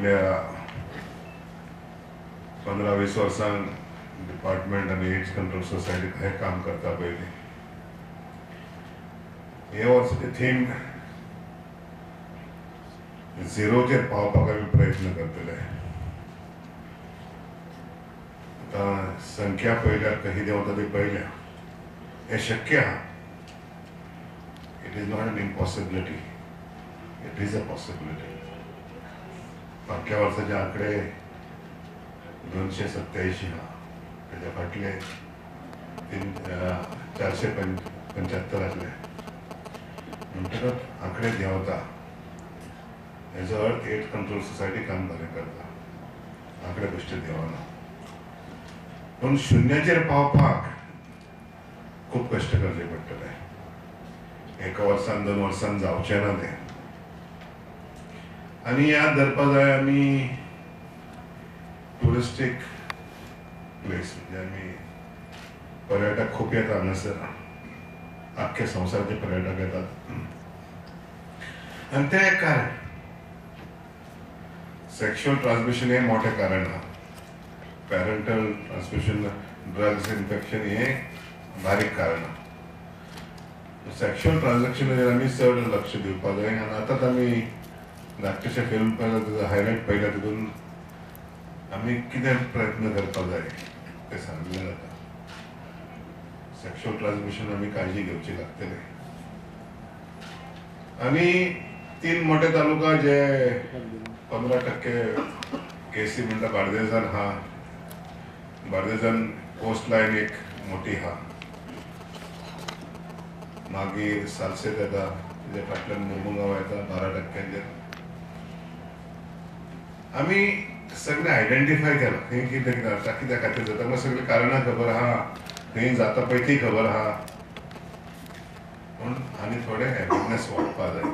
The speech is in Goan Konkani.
फाटल्या 15-20 वर्सां डिपार्टमेंट आनी एड्स कंट्रोल सोसायटी हें काम करता पयलीं. हे वर्साचे थीम झिरोचेर पावपाक आमी प्रयत्न करतले. आतां संख्या पळयल्यार कशी देंवता ती पळयल्या, हें शक्य आहा. It is not an impossibility, it is a possibility. फाटल्या वर्साचे आंकडे 287 आहा, तेच्या फाटले 475 आसले. म्हणटकच आंकडे देंवता. हेजो अर्थ एड्स कंट्रोल सोसायटी काम बरें करता, आंकडे बेश्टे देंवना. पूण शुन्याचेर पावपाक खूब कश्ट करचे पडटले. एका वर्सान 2 वर्सान जावचें ना तें. आनी याद धरपा जाय आमी ट्युरिस्टीक प्लेस, म्हणजे आमी पर्यटक खूब येता हांगासर, आख्खे संवसाराचे पर्यटक येतात. आनी तें एक कारण, सेक्शुअल ट्रान्समिशन हें मोठें कारण आहा. पॅरंटल ट्रान्समिशन, ड्रग्स इन्फेक्शन हें बारीक कारण आहा. सेक्शुअल ट्रान्झॅक्शनाचेर आमी चड लक्ष दिवपाक जाय. आनी आतांच आमी धाकटेशे फिल्म पळयला, तेजो हायलायट पळयला, तितून आमी कितें प्रयत्न करपाक जाय तें सांगलें जाता. सेक्शुअल ट्रान्समिशन आमी काळजी घेवची लागतली. आनी 3 मोठे तालुका जे 15% केसी म्हणटा, बार्देजान आहा, बार्देजान कोस्ट लायन एक मोठी आहा, मागीर सालसेत येता, तेच्या फाटल्यान मुरमुगांव येता 12%. आमी सगळें आयडेंटिफाय केलां खंय कितें कितें जाता, कित्या खातीर जाता, म्हाका सगळीं कारणां खबर आहा, खंय जाता पळय ती खबर आहा. पूण आनी थोडें अवेरनेस वाडपा जाय.